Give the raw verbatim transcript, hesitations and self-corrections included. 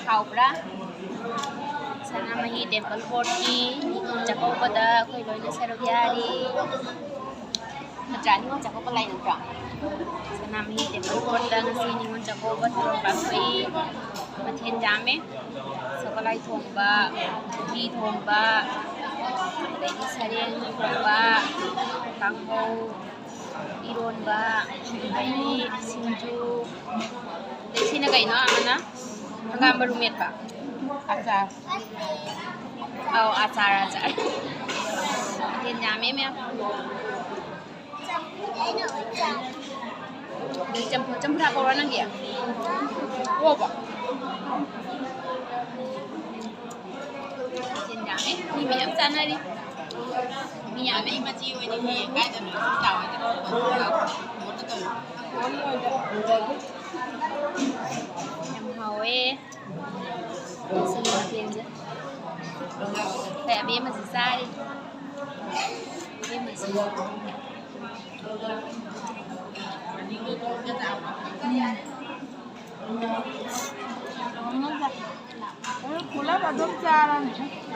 ꯍꯥꯎꯕ꯭ꯔꯥ? ꯁꯅꯥꯃꯍꯤ ꯇꯦꯝꯄꯜ ꯀꯣꯔꯠꯀꯤ ꯅꯤꯉꯣꯜ ꯆꯥꯛꯀꯧꯕꯗ ꯑꯩꯈꯣꯏ ꯂꯣꯏꯅ ꯁꯔꯨꯛ ꯌꯥꯔꯤ꯫ ꯅꯠꯇ꯭ꯔꯥ? ꯅꯤꯉꯣꯜ ꯆꯥꯛꯀꯧꯕ ꯂꯥꯏ ꯅꯠꯇ꯭ꯔꯣ? ꯁꯅꯥꯃꯍꯤ ꯇꯦꯝꯄꯜ ꯀꯣꯔꯠꯇ ꯉꯁꯤ ꯅꯤꯉꯣꯜ ꯆꯥꯛꯀꯧꯕ ꯊꯧꯔꯝ ꯄꯥꯡꯊꯣꯛꯏ꯫ ꯃꯊꯦꯜ ꯌꯥꯝꯃꯦ꯫ ꯁꯒꯣꯜꯍꯋꯥꯏ ꯊꯣꯡꯕ, ꯎꯇꯤ ꯊꯣꯡꯕ, ꯑꯗꯩꯗꯤ ꯁꯔꯦꯡ ꯊꯣꯡꯕ, ꯀꯥꯡꯍꯧ, ꯏꯔꯣꯟꯕ, ꯑꯗꯩꯗꯤ ꯁꯤꯡꯖꯨ, ꯑꯗꯩ ꯁꯤꯅ ꯀꯩꯅꯣ ꯑꯃꯅ? ꯍꯪꯒꯥꯝ ꯃꯔꯨ ꯃꯦꯠꯄ꯫ ꯑꯆꯥꯔ꯫ ꯑꯧ, ꯑꯆꯥꯔ, ꯑꯆꯥꯔ꯫ ꯃꯊꯦꯜ ꯌꯥꯝꯃꯦ, ꯃꯌꯥꯝ꯫ ꯑꯗꯩ ꯆꯝꯐꯨꯠ, ꯆꯝꯐꯨꯠ ꯍꯥꯞꯄꯧꯔꯣ ꯅꯪꯒꯤ? ꯑꯣꯕ꯫ ꯃꯊꯦꯜ ꯌꯥꯝꯃꯦ꯫ ꯃꯤ ꯃꯌꯥꯝ ꯆꯥꯅꯔꯤ꯫ ꯃꯤ ꯌꯥꯝꯃꯦ꯫ ꯃꯆꯤ ꯑꯣꯏꯅ ꯍꯦꯛ ꯀꯥꯏꯗꯅꯣ ꯆꯥꯎꯋꯦ꯫ ꯌꯥꯝ ꯍꯥꯎꯋꯦ꯫ ꯁꯤꯒꯤ ꯃꯊꯦꯜꯁꯦ꯫ ꯑꯩꯈꯣꯏ ꯑꯕꯦꯝꯃꯁꯨ ꯆꯥꯔꯤ꯫ ꯑꯕꯦꯝꯃꯁꯨ꯫ ꯄꯨꯂꯞ ꯑꯗꯨꯝ ꯆꯥꯔꯅꯤ꯫